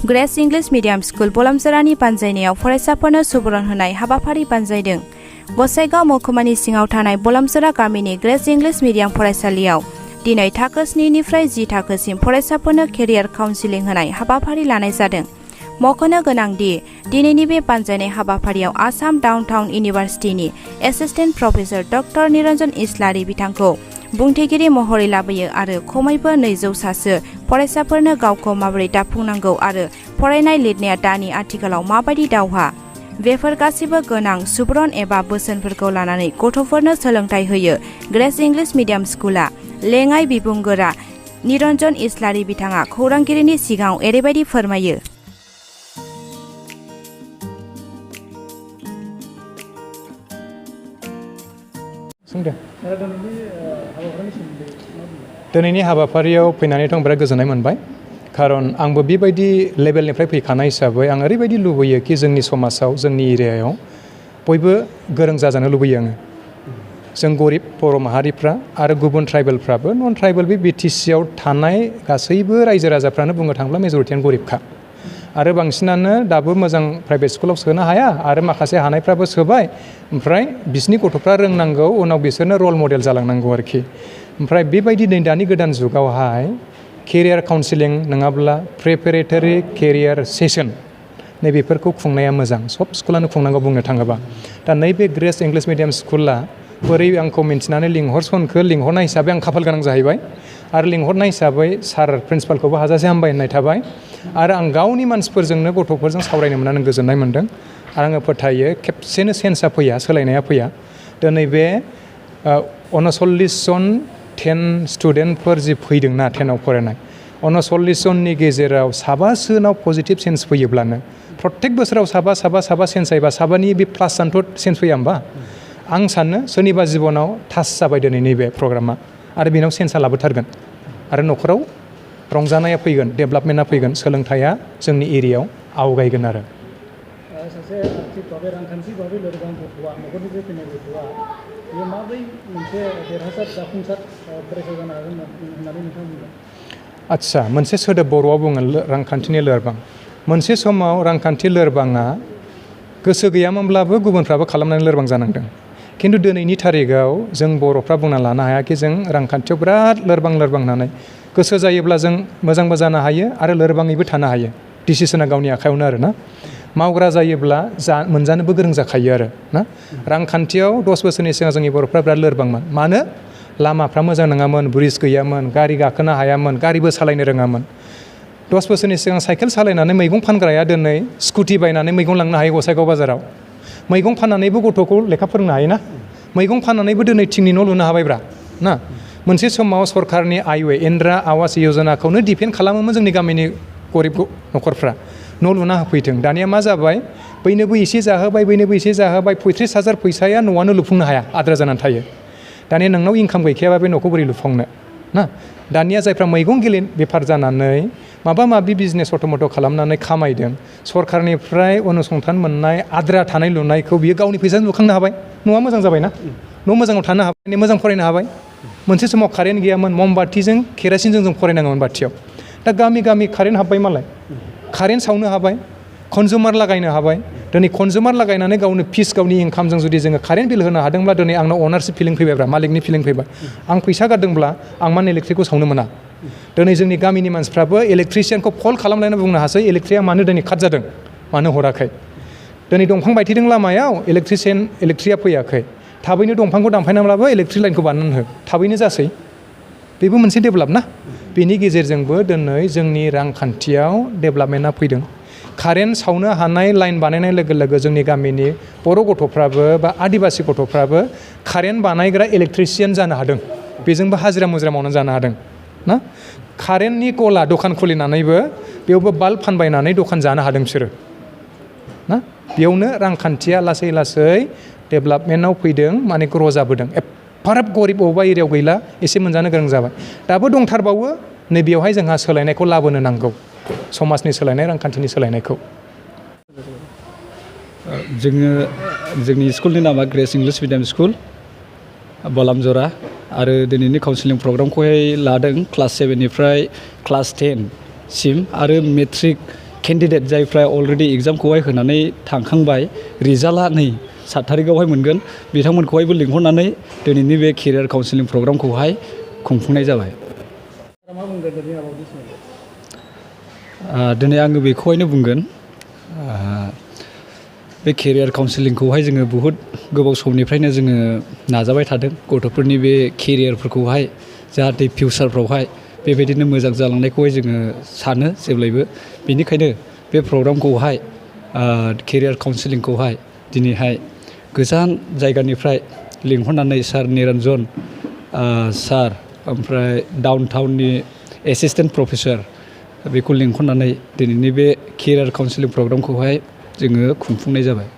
Grace English मीडियाम school बलामजरानि बानजायनायाव फरायसाफोरनो सुबुरुन होनाय हाबाफारि बानजायदों। गसाइगाव महकुमानि सिङाव थानाय बलामजरा गामिनि ग्रेस इंग्लिश मीडियाम फरायसालियाव दिनै थाखो 2 निफ्राय 10 थाखोसिम फरायसाफोरनो केरियार काउन्सिलिं होनाय हाबाफारि लानाय जादों। मख'नो गोनांदि दिनैनि बे बानजायनाय हाबाफारियाव आसाम डाउनटाउन इउनिभार्सिटिनि assistant professor doctor Niranjan Islary बिथांखौ बुंथिगिरि महरै लाबोयो आरो खमैबो 200 सासो फरायसाफोरनो गावखौ माबोरै दाफुंनांगौ आरो फरायनाय लिरनाया दानि आथिखालाव माबायदि दावहा बेफोर गासिबो गोनां सुबुरुन एबा बोसोनफोरखौ लानानै गथ'फोरनो सोलोंथाइ होयो। ग्रेस इंग्लिश मीडियाम स्कुला लेङाइ बिबुंगोरा निरन्जन इस्लारि बिथाङा खौरांगिरिनि सिगाङाव एरैबायदि फोरमायो। दिनैनि हाबाफारियाव फैनानै आं बिराद गोजोननाय मोनबाय। खारन आंबो बेबायदि लेभेलनिफ्राय फैखानाय हिसाबै आं ओरैबायदि लुबैयो कि जोंनि समाजाव जोंनि एरियायाव बयबो गोरों जाजानो लुबैयो आङो। जों गरिब बर' माहारिफ्रा आरो गुबुन ट्राइबेलफ्राबो नन ट्राइबेल बे बिटिसिआव थानाय गासैबो रायजो राजाफ्रानो बुंनो थाङोब्ला मेजरिटियानो गरिबखा आरो बांसिनानो दाबो मोजां प्राइभेट स्कुलाव सोनो हाया आरो माखासे हानायफ्राबो सोबाय। ओमफ्राय बिसिनि गथ'फ्रा रोंनांगौ, उनाव बिसोरनो रल मडेल जालांनांगौ आरोखि। ओमफ्राय बेबायदि दानि गोदान जुगावहाय केरियार काउन्सिलिं नङाब्ला प्रिपेरेटरि केरियार सेसन नैबेफोरखौ खुंनाया मोजां। सब स्कुलानो खुंनांगौ बुंनो थाङोबा। दा नैबे ग्रेस इंलिश मिडियाम स्कुला बोरै आंखौ मिन्थिनानै लिंहरनाय हिसाबै आं खाफाल गोनां जाहैबाय आरो लिंहरनाय हिसाबै सार प्रिन्सिपालखौबो हाजासे हामबाय होननाय थाबाय आरो आं गावनि मानसिफोरजोंनो गथ'फोरजों सावरायनो मोननानै गोजोननाय मोनदों आरो आङो फोथायो खेबसेनो सेन्सआ फैया, सोलायनाया फैया। दिनै बे 39 जन 10 स्टुडेन्टफोर जि फैदोंना 10आव फरायनाय 39 जननि गेजेराव साबासोनाव पजिटिभ सेन्स फैयोब्लानो प्रत्येक बोसोराव साबा सेन्स जायोबा साबानि बे प्लास जानोथ' सेन्स फैया होमबा? आं सानो सोरनिबा जिबनाव टाच जाबाय दिनै नैबे प्रग्रामा आरो बेनाव सेन्सआ लाबोथारगोन आरो न'खराव रंजानाया फैगोन, डेभेलपमेन्टआ फैगोन, सोलोंथाइया जोंनि एरियायाव आवगायगोन आरो। सासे आर्थिकभावे रांखान्थिभावे लोरबां गथ'आ न'खरनिफ्राय फैनाय गथ'आ बेयो माबोरै मोनसे देरहासार जाफुंसार फरायसा जानो हागोन होननानै नोंथाङा बुंदों? आदसा, मोनसे सोदोब बर'आव बुङो रांखान्थिनि लोरबां। मोनसे समाव रांखान्थि लोरबाङा गोसो गैयामोनब्लाबो गुबुनफ्राबो खालामनानै लोरबां जानांदों। खिन्थु दिनैनि थारिखआव जों बर'फ्रा बुंना लानो हायाखि जों रांखान्थियाव बिराद लोरबां होननानै। गोसो जायोब्ला जों मोजांबो जानो हायो आरो लोरबाङैबो थानो हायो। डिसिसना गावनि आखायावनो आरो ना। मावग्रा जायोब्ला मोनजानोबो गोरों जाखायो आरो ना। रांखान्थियाव 10 बोसोरनि सिगां जोंनि बर'फ्रा बिराद लोरबांमोन। मानो? लामाफ्रा मोजां नङामोन, ब्रिज गैयामोन, गारि गाखोनो हायामोन, गारिबो सालायनो रोङामोन। 10 बोसोरनि सिगां साइकेल सालायनानै मैगं फानग्राया दिनै स्कुटि बायनानै मैगं लांनो हायो गसाइगाव बाजाराव। मैगं फाननानैबो गथ'खौ लेखा फोरोंनो हायोना। मैगं फाननानैबो दिनै थिंनि न' लुनो हाबायब्रा ना। मोनसे समाव सरकारनि आइवे इन्द्रा आवास यजनाखौनो डिपेन्ड खालामोमोन जोंनि गामिनि गरिब न'खरफ्रा। न' लुना होफैथों। दानिया मा जाबाय? बैनोबो एसे जाहोबाय, बैनोबो एसे जाहोबाय। 35,000 फैसाया न'आनो लुफुंनो हाया, आद्रा जानानै थायो। दानिया नोंनाव इनकाम गैखायाबा बे न'खौ बोरै लुफुंनो ना। दानिया जायफ्रा मैगं बेफार जानानै माबा माबि बिजनेस अट'मट' खालामनानै खामायदों, सरकारनिफ्राय अनसुंथान मोननाय आद्रा थानाय लुनायखौ बियो गावनि फैसाजों लुखांनो हाबाय। न'आ मोजां जाबायना, न' मोजाङाव थानो हाबाय, मोजां फरायनो हाबाय। मोनसे समाव कारेन्ट गैयामोन, ममबाथिजों केरासिनजों जों फरायनाङोमोन बाथियाव। दा गामि गामि कारेन्ट हाबबाय मालाय, कारेन्ट सावनो हाबाय, कनजुमार लागायनो हाबाय। दिनै कनजुमार लागायनानै गावनो फिस गावनि इनकामजों जुदि जोङो कारेन्ट बिल होनो हादोंब्ला दिनै आंनाव अनारशिप फिलिं फैबायब्रा, मालिकनि फिलिं फैबाय। आं फैसा गारदोंब्ला आं मानो इलेक्ट्रिकखौ सावनो मोना? दिनै जोंनि गामिनि मानसिफ्राबो इलेक्ट्रिसियानखौ कल खालामलायना बुंनो हासै इलेक्ट्रिकआ मानो दिनै काट जादों, मानो हराखै। दिनै दंफां बायथेदों लामायाव, इलेक्ट्रिकआ फैयाखै। थाबैनो दंफांखौ दानफायनाब्लाबो इलेक्ट्रिक लाइनखौ बानायनानै हो, थाबैनो जासै। बेबो मोनसे डेभेलप ना। बेनि गेजेरजोंबो दिनै जोंनि रांखान्थियाव डेभेलपमेन्टआ फैदों। कारेन्ट सावनो हानाय लाइन बानायनाय लोगो लोगो जोंनि गामिनि बर' गथ'फ्राबो बा आदिबासि गथ'फ्राबो कारेन्ट बानायग्रा इलेक्ट्रिसियान जानो हादों। बेजोंबो हाजिरा मुजिरा मावनानै जानो हादों ना। कारेन्टनि गला दखान खुलिनानैबो बेयावबो बाल्ब फानबायनानै दखान जानो हादों बिसोरो ना। बेयावनो रांखान्थिया लासै लासै डेभेलपमेन्टआव फैदों, माने ग्र' जाबोदों। एफाराब गरिब बबेबा एरियायाव गैला, एसे मोनजानो गोरों जाबाय। दाबो दंथारबावो, नैबेयावहाय जोंहा सोलायनायखौ लाबोनो नांगौ, समाजनि सोलायनाय, रांखान्थिनि सोलायनायखौ। जोंनि स्कुलनि नामा ग्रेस इंलिश मिडियाम स्कुल बलामजरा आरो दिनैनि काउन्सिलिं प्रग्रामखौहाय लादों क्लास 7 निफ्राय क्लास 10 सिम आरो मेट्रिक केन्डिडेट जायफ्रा अलरेडि एग्जामखौहाय होनानै थांखांबाय रिजाल्टआ नै 7 थारिखआवहाय मोनगोन बिथांमोनखौहायबो लिंहरनानै दिनैनि बे केरियार काउन्सिलिं प्रग्रामखौहाय खुंफुंनाय जाबाय। मा बुंगोन दिनै आबादनि सोमोन्दै? दिनै आङो बेखौहायनो बुंगोन बे केरियार काउन्सिलिंखौहाय जोङो बुहुद गोबाव समनिफ्रायनो जोङो नाजाबाय थादों गथ'फोरनि बे केरियारफोरखौहाय जाहाथे फिउचारफ्रावहाय बेबायदिनो मोजां जालांनायखौहाय जोङो सानो जेब्लायबो बेनिखायनो बे प्रग्रामखौहाय केरियार काउन्सिलिंखौहाय दिनैहाय गोजान जायगानिफ्राय लिंहरनानै सार निरन्जन सार ओमफ्राय डाउन टाउननि एसिस्टेन्ट प्रफेसर बेखौ लिंहरनानै दिनैनि बे केरियार काउन्सिलिं प्रग्रामखौहाय जोङो खुंफुंनाय जाबाय।